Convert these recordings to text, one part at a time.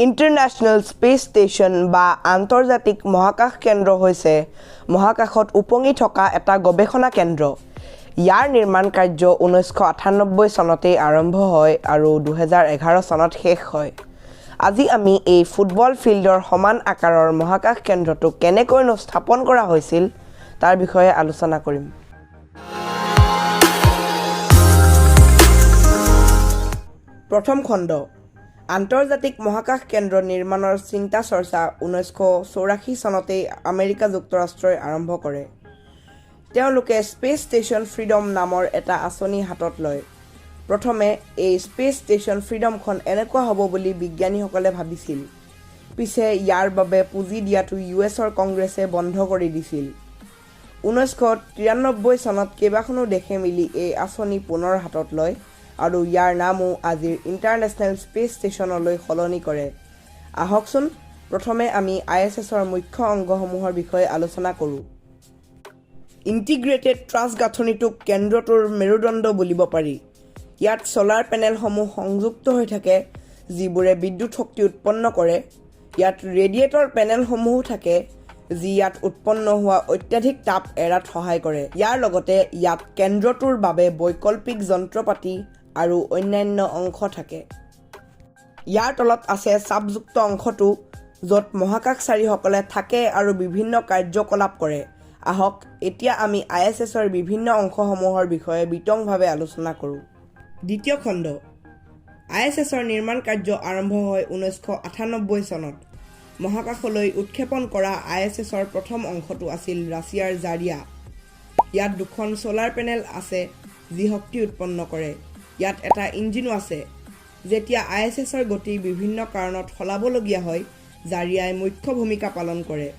International space station বা আন্তৰ্জাতিক মহাকাশ কেন্দ্ৰ হৈছে মহাকাশত উপঙি থকা এটা গৱেষণা কেন্দ্ৰ। ইয়াৰ নিৰ্মাণ কাৰ্য 1998 চনতেই আৰম্ভ হয় আৰু 2011 চনত শেষ হয়। আজি আমি এই ফুটবল ফিল্ডৰ সমান আকাৰৰ মহাকাশ কেন্দ্ৰটো কেনেকৈনো স্থাপন কৰা হৈছিল, তাৰ বিষয়ে আলোচনা কৰিম। প্ৰথম খণ্ড: আন্তৰ্জাতিক মহাকাশ কেন্দ্ৰ নিৰ্মাণৰ চিন্তা চৰ্চা 1984 চনতেই আমেৰিকা যুক্তৰাষ্ট্ৰই আৰম্ভ কৰে। তেওঁলোকে স্পেচ ষ্টেচন ফ্ৰীডম নামৰ এটা আঁচনি হাতত লয়। প্ৰথমে এই স্পেচ ষ্টেচন ফ্ৰীডমখন এনেকুৱা হ'ব বুলি বিজ্ঞানীসকলে ভাবিছিল। পিছে ইয়াৰ বাবে পুঁজি দিয়াটো ইউ.এছৰ কংগ্ৰেছে বন্ধ কৰি দিছিল। 1993 চনত কেইবাখনো দেশে মিলি এই আঁচনি পুনৰ হাতত লয় আৰু ইয়াৰ নামো আজিৰ ইণ্টাৰনেশ্যনেল স্পেচ ষ্টেচনলৈ সলনি কৰে। আহকচোন, প্ৰথমে আমি আই.এছ.এছৰ মুখ্য অংগসমূহৰ বিষয়ে আলোচনা কৰোঁ। ইণ্টিগ্ৰেটেড ট্ৰাছ গাঁথনিটোক কেন্দ্ৰটোৰ মেৰুদণ্ড বুলিব পাৰি। ইয়াত ছ'লাৰ পেনেলসমূহ সংযুক্ত হৈ থাকে, যিবোৰে বিদ্যুৎ শক্তি উৎপন্ন কৰে। ইয়াত ৰেডিয়েটৰ পেনেলসমূহো থাকে, যি ইয়াত উৎপন্ন হোৱা অত্যাধিক তাপ এৰাত সহায় কৰে। ইয়াৰ লগতে ইয়াত কেন্দ্ৰটোৰ বাবে বৈকল্পিক যন্ত্ৰপাতি আৰু অন্যান্য অংশ থাকে। ইয়াৰ তলত আছে চাপযুক্ত অংশটো, য'ত মহাকাশচাৰীসকলে থাকে আৰু বিভিন্ন কাৰ্যকলাপ কৰে। আহক, এতিয়া আমি আই.এছ.এছৰ বিভিন্ন অংশসমূহৰ বিষয়ে বিতংভাৱে আলোচনা কৰোঁ। দ্বিতীয় খণ্ড: আই.এছ.এছৰ নিৰ্মাণ কাৰ্য আৰম্ভ হয় 1998 চনত। মহাকাশলৈ উৎক্ষেপণ কৰা আই.এছ.এছৰ প্ৰথম অংশটো আছিল ৰাছিয়াৰ জাৰিয়া। ইয়াত দুখন ছ'লাৰ পেনেল আছে, যি শক্তি উৎপন্ন কৰে। ইয়াত এটা ইঞ্জিনো আছে। যেতিয়া আই.এছ.এছৰ গতি বিভিন্ন কাৰণত সলাবলগীয়া হয়, জাৰিয়াই মুখ্য ভূমিকা পালন কৰে।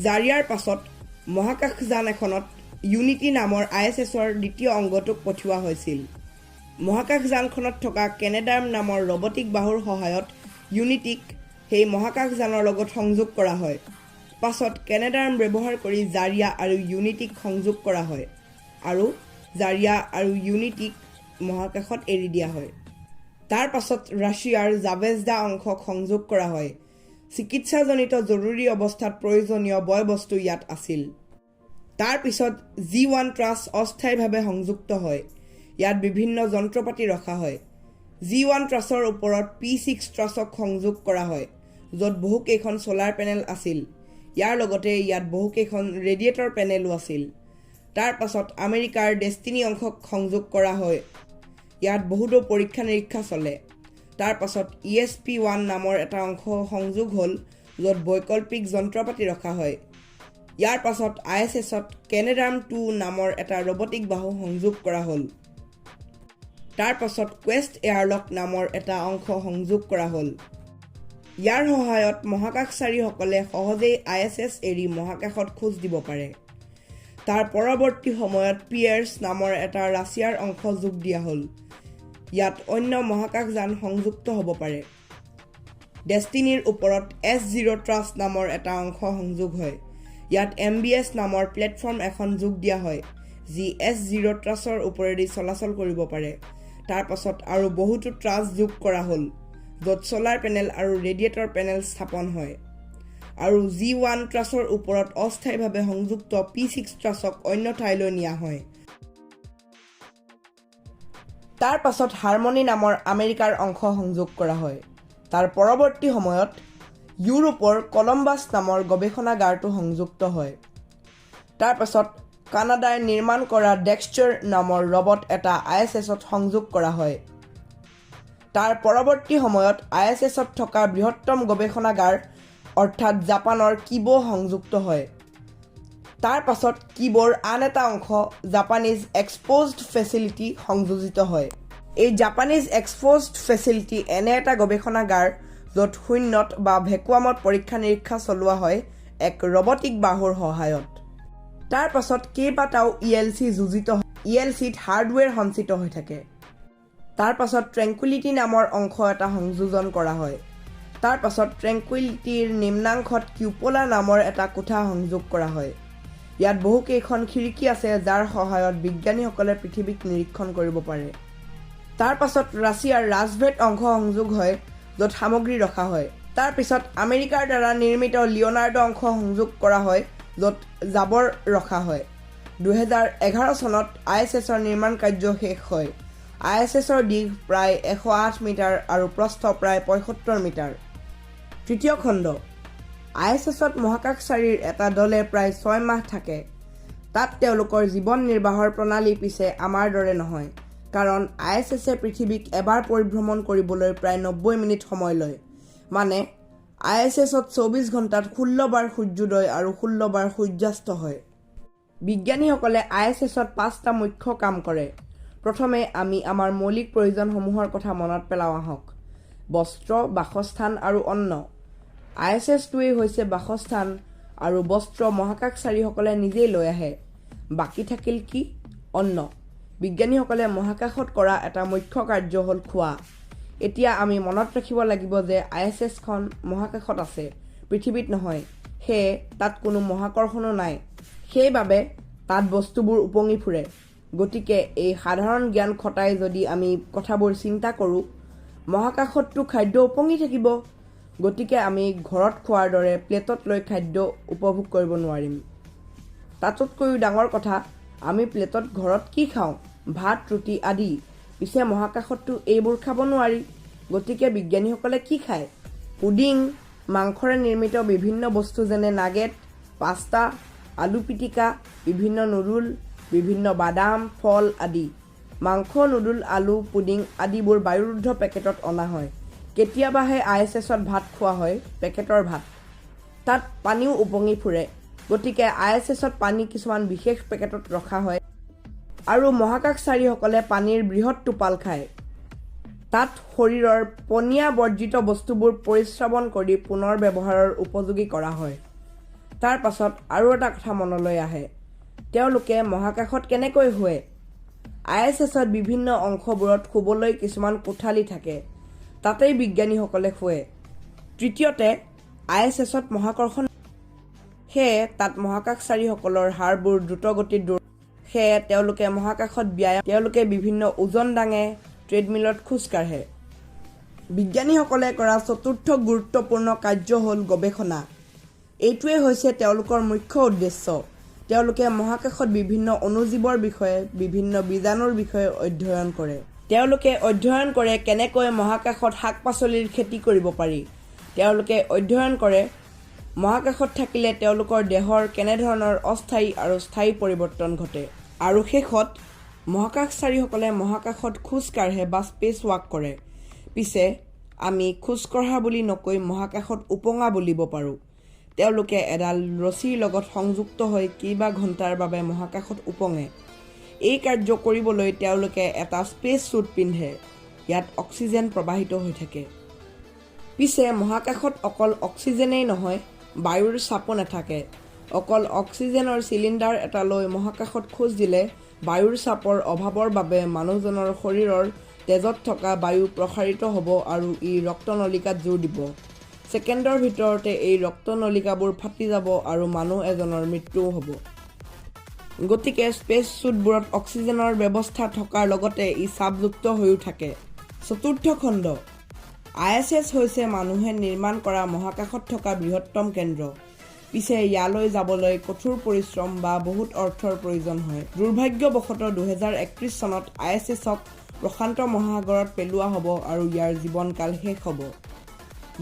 জাৰিয়াৰ পাছত মহাকাশযান এখনত ইউনিটি নামৰ আই.এছ.এছৰ দ্বিতীয় অংগটোক পঠিওৱা হৈছিল। মহাকাশযানখনত থকা কেনেডাৰ্ম নামৰ ৰবটিক বাহুৰ সহায়ত ইউনিটিক সেই মহাকাশযানৰ লগত সংযোগ কৰা হয়। পাছত কেনেডাৰ্ম ব্যৱহাৰ কৰি জাৰিয়া আৰু ইউনিটিক সংযোগ কৰা হয় আৰু জাৰিয়া আৰু ইউনিটিক মহাকাশত এৰি দিয়া হয়। তাৰ পাছত ৰাছিয়াৰ জাভেজদা অংশক সংযোগ কৰা হয়। চিকিৎসাজনিত জৰুৰী অৱস্থাত প্ৰয়োজনীয় বয়-বস্তু ইয়াত আছিল। তাৰ পিছত জি-1 ট্ৰাছ অস্থায়ীভাৱে সংযুক্ত হয়। ইয়াত বিভিন্ন যন্ত্ৰপাতি ৰখা হয়। জি-1 ট্ৰাছৰ ওপৰত পি-6 ট্ৰাছক সংযোগ কৰা হয়, য'ত বহুকেইখন ছ'লাৰ পেনেল আছিল। ইয়াৰ লগতে ইয়াত বহুকেইখন ৰেডিয়েটৰ পেনেলো আছিল। তাৰ পাছত আমেৰিকাৰ ডেষ্টিনি অংশক সংযোগ কৰা হয়। ইয়াত বহুতো পৰীক্ষা-নিৰীক্ষা চলে। তাৰ পাছত ই.এছ.পি-1 নামৰ এটা অংশ সংযোগ হ'ল, য'ত বৈকল্পিক যন্ত্ৰপাতি ৰখা হয়। ইয়াৰ পাছত আই.এছ.এছত কেনেডাৰ্ম-2 নামৰ এটা ৰবটিক বাহু সংযোগ কৰা হ'ল। তাৰ পাছত কুৱেষ্ট এয়াৰলক নামৰ এটা অংশ সংযোগ কৰা হ'ল। ইয়াৰ সহায়ত মহাকাশচাৰীসকলে সহজেই আই.এছ.এছ এৰি মহাকাশত খোজ দিব পাৰে। তাৰ পৰৱৰ্তী সময়ত পিয়েৰ্ছ নামৰ এটা ৰাছিয়াৰ অংশ যোগ দিয়া হ'ল। ইয়াত অন্য মহাকাশযান সংযুক্ত হ'ব পাৰে। ডেষ্টিনিৰ ওপৰত এছ-জিৰ' ট্ৰাছ নামৰ এটা অংশ সংযোগ হয়। ইয়াত এম.বি.এছ নামৰ প্লেটফৰ্ম এখন যোগ দিয়া হয়, যি এছ-জিৰ' ট্ৰাছৰ ওপৰেদি চলাচল কৰিব পাৰে। তাৰ পাছত আৰু বহুতো ট্ৰাছ যোগ কৰা হ'ল, য'ত ছ'লাৰ পেনেল আৰু ৰেডিয়েটৰ পেনেল স্থাপন হয়। আৰু জি-1 ট্ৰাছৰ ওপৰত অস্থায়ীভাৱে সংযুক্ত পি-6 ট্ৰাছক অন্য ঠাইলৈ নিয়া হয়। তাৰ পাছত হাৰমনি নামৰ আমেৰিকাৰ অংশ সংযোগ কৰা হয়। তাৰ পৰৱৰ্তী সময়ত ইউৰোপৰ কলম্বাছ নামৰ গৱেষণাগাৰটো সংযুক্ত হয়। তাৰ পাছত কানাডাই নিৰ্মাণ কৰা ডেক্সটাৰ নামৰ ৰবট এটা আই.এছ.এছত সংযোগ কৰা হয়। তাৰ পৰৱৰ্তী সময়ত আই.এছ.এছত থকা বৃহত্তম গৱেষণাগাৰ অৰ্থাৎ জাপানৰ কিব' সংযুক্ত হয়। তাৰ পাছত কিব'ৰ আন এটা অংশ জাপানীজ এক্সপ'জড ফেচিলিটি সংযোজিত হয়। এই জাপানীজ এক্সপ'জড ফেচিলিটি এনে এটা গৱেষণাগাৰ, য'ত শূন্যত বা ভেকুৱামত পৰীক্ষা-নিৰীক্ষা চলোৱা হয় এক ৰবটিক বাহুৰ সহায়ত। তাৰ পাছত কেইবাটাও ই.এল.চি যোজিত হয়। ই.এল.চিত হাৰ্ডৱেৰ সঞ্চিত হৈ থাকে। তাৰ পাছত ট্ৰেংকুইলিটি নামৰ অংশ এটা সংযোজন কৰা হয়। তাৰ পাছত ট্ৰেংকুইলিটিৰ নিম্নাংশত কিউপ'লা নামৰ এটা কোঠা সংযোগ কৰা হয়। ইয়াত বহুকেইখন খিৰিকী আছে, যাৰ সহায়ত বিজ্ঞানীসকলে পৃথিৱীক নিৰীক্ষণ কৰিব পাৰে। তাৰ পাছত ৰাছিয়াৰ ৰাছভেট অংশ সংযোগ হয়, য'ত সামগ্ৰী ৰখা হয়। তাৰ পিছত আমেৰিকাৰ দ্বাৰা নিৰ্মিত লিঅ'নাৰ্ড অংশ সংযোগ কৰা হয়, য'ত জাবৰ ৰখা হয়। 2011 চনত আইএছএছৰ নিৰ্মাণ কাৰ্য শেষ হয়। আইএছএছৰ দীঘ প্ৰায় 108 মিটাৰ আৰু প্ৰস্থ প্ৰায় 75 মিটাৰ। তৃতীয় খণ্ড। আইএছএছত মহাকাশচাৰীৰ এটা দলে প্ৰায় 6 মাহ থাকে। তাত তেওঁলোকৰ জীৱন নিৰ্বাহৰ প্ৰণালী পিছে আমাৰ দৰে নহয়, কাৰণ আইএছএছে পৃথিৱীক এবাৰ পৰিভ্ৰমণ কৰিবলৈ প্ৰায় 90 মিনিট সময় লয়। মানে আইএছএছত 24 ঘণ্টাত 16 বাৰ সূৰ্যোদয় আৰু 16 বাৰ সূৰ্যাস্ত হয়। বিজ্ঞানীসকলে আইএছএছত পাঁচটা মুখ্য কাম কৰে। প্ৰথমে আমি আমাৰ মৌলিক প্ৰয়োজনসমূহৰ কথা মনত পেলাওঁ আহক: বস্ত্ৰ, বাসস্থান আৰু অন্ন। আইএছএছটোৱেই হৈছে বাসস্থান আৰু বস্ত্ৰ মহাকাশচাৰীসকলে নিজেই লৈ আহে। বাকী থাকিল কি? অন্ন। বিজ্ঞানীসকলে মহাকাশত কৰা এটা মুখ্য কাৰ্য হ'ল খোৱা। এতিয়া আমি মনত ৰাখিব লাগিব যে আইএছএছখন মহাকাশত আছে, পৃথিৱীত নহয়। সেয়ে তাত কোনো মহাকৰ্ষণো নাই। সেইবাবে তাত বস্তুবোৰ উপঙি ফুৰে। গতিকে এই সাধাৰণ জ্ঞান খটাই যদি আমি কথাবোৰ চিন্তা কৰোঁ, মহাকাশততো খাদ্য উপঙি থাকিব। গতিকে আমি ঘৰত খোৱাৰ দৰে প্লেটত লৈ খাদ্য উপভোগ কৰিব নোৱাৰিম। তাতোতকৈও ডাঙৰ কথা, আমি প্লেটত ঘৰত কি খাওঁ? ভাত, ৰুটি আদি। পিছে মহাকাশততো এইবোৰ খাব নোৱাৰি। গতিকে বিজ্ঞানীসকলে কি খায়? পুডিং, মাংসৰে নিৰ্মিত বিভিন্ন বস্তু যেনে নাগেট, পাস্তা, আলু পিটিকা, বিভিন্ন নুডল, বিভিন্ন বাদাম, ফল আদি। মাংস, নুডল, আলু, পুডিং আদিবোৰ বায়ুৰুদ্ধ পেকেটত অনা হয়। কেতিয়াবাহে আইএছএছত ভাত খোৱা হয়, পেকেটৰ ভাত। তাত পানীও উপঙি ফুৰে। গতিকে আইএছএছত পানী কিছুমান বিশেষ পেকেটত ৰখা হয় আৰু মহাকাশচাৰীসকলে পানীৰ বৃহৎ টোপাল খায়। তাত শৰীৰৰ পনীয়া বৰ্জিত বস্তুবোৰ পৰিস্ৰাৱণ কৰি পুনৰ ব্যৱহাৰৰ উপযোগী কৰা হয়। তাৰ পাছত আৰু এটা কথা মনলৈ আহে, তেওঁলোকে মহাকাশত কেনেকৈ শোৱে? আইএছএছত বিভিন্ন অংশবোৰত শুবলৈ কিছুমান কোঠালি থাকে। তাতেই বিজ্ঞানীসকলে শোৱে। তৃতীয়তে, আইএছএছত মহাকৰ্ষণ, সেয়ে তাত মহাকাশচাৰীসকলৰ হাড়বোৰ দ্ৰুতগতিত দৌৰ। সেয়ে তেওঁলোকে মহাকাশত ব্যায়াম, তেওঁলোকে বিভিন্ন ওজন দাঙে, ট্ৰেডমিলত খোজ কাঢ়ে। বিজ্ঞানীসকলে কৰা চতুৰ্থ গুৰুত্বপূৰ্ণ কাৰ্য হ'ল গৱেষণা। এইটোৱেই হৈছে তেওঁলোকৰ মুখ্য উদ্দেশ্য। তেওঁলোকে মহাকাশত বিভিন্ন অণুজীৱৰ বিষয়ে, বিভিন্ন বীজাণুৰ বিষয়ে অধ্যয়ন কৰে। তেওঁলোকে অধ্যয়ন কৰে কেনেকৈ মহাকাশত শাক পাচলিৰ খেতি কৰিব পাৰি। তেওঁলোকে অধ্যয়ন কৰে মহাকাশত থাকিলে তেওঁলোকৰ দেহৰ কেনেধৰণৰ অস্থায়ী আৰু স্থায়ী পৰিৱৰ্তন ঘটে। আৰু শেষত মহাকাশচাৰীসকলে মহাকাশত খোজ কাঢ়ে বা স্পেচ ৱাক কৰে। পিছে আমি খোজ কঢ়া বুলি নকৈ মহাকাশত উপঙা বুলিব পাৰোঁ। তেওঁলোকে এডাল ৰছীৰ লগত সংযুক্ত হৈ কেইবা ঘণ্টাৰ বাবে মহাকাশত উপঙে। এই কাৰ্য কৰিবলৈ তেওঁলোকে এটা স্পেচ ছুট পিন্ধে। ইয়াত অক্সিজেন প্ৰবাহিত হৈ থাকে। পিছে মহাকাশত অকল অক্সিজেনেই নহয়, বায়ুৰ চাপো নাথাকে। অকল অক্সিজেনৰ চিলিণ্ডাৰ এটা লৈ মহাকাশত খোজ দিলে বায়ুৰ চাপৰ অভাৱৰ বাবে মানুহজনৰ শৰীৰৰ তেজত থকা বায়ু প্ৰসাৰিত হ'ব আৰু ই ৰক্তনলিকাত জোৰ দিব। ছেকেণ্ডৰ ভিতৰতে এই ৰক্তনলিকাবোৰ ফাটি যাব আৰু মানুহ এজনৰ মৃত্যুও হ'ব। গতিকে স্পেচ ছুটবোৰত অক্সিজেনৰ ব্যৱস্থা থকাৰ লগতে ই চাপযুক্ত হৈও থাকে। চতুৰ্থ খণ্ড। আইএছএছ হৈছে মানুহে নিৰ্মাণ কৰা মহাকাশত থকা বৃহত্তম কেন্দ্ৰ। পিছে ইয়ালৈ যাবলৈ কঠোৰ পৰিশ্ৰম বা বহুত অৰ্থৰ প্ৰয়োজন হয়। দুৰ্ভাগ্যবশতঃ 2031 চনত আইএছএছক প্ৰশান্ত মহাসাগৰত পেলোৱা হ'ব আৰু ইয়াৰ জীৱনকাল শেষ হ'ব।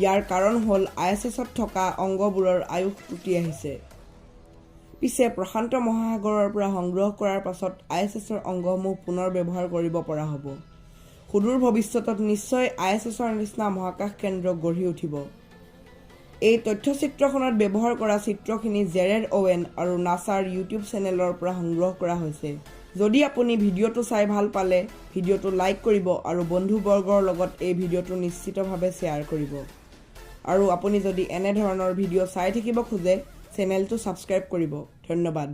ইয়াৰ কাৰণ হ'ল আইএছএছত থকা অংগবোৰৰ আয়ুস টুটি আহিছে। পিছে প্ৰশান্ত মহাসাগৰৰ পৰা সংগ্ৰহ কৰাৰ পাছত আইএছএছৰ অংগসমূহ পুনৰ ব্যৱহাৰ কৰিব পৰা হ'ব। সুদূৰ ভৱিষ্যতত নিশ্চয় আইএছএছৰ নিচিনা মহাকাশ কেন্দ্ৰ গঢ়ি উঠিব। এই তথ্যচিত্ৰখনত ব্যৱহাৰ কৰা চিত্ৰখিনি জেৰেড অৱেন আৰু নাছাৰ ইউটিউব চেনেলৰ পৰা সংগ্ৰহ কৰা হৈছে। যদি আপুনি ভিডিঅ'টো চাই ভাল পালে, ভিডিঅ'টো লাইক কৰিব আৰু বন্ধুবৰ্গৰ লগত এই ভিডিঅ'টো নিশ্চিতভাৱে শ্বেয়াৰ কৰিব। আৰু আপুনি যদি এনেধৰণৰ ভিডিঅ' চাই থাকিব খোজে, চেনেলটো ছাবস্ক্ৰাইব কৰিব। ধন্যবাদ।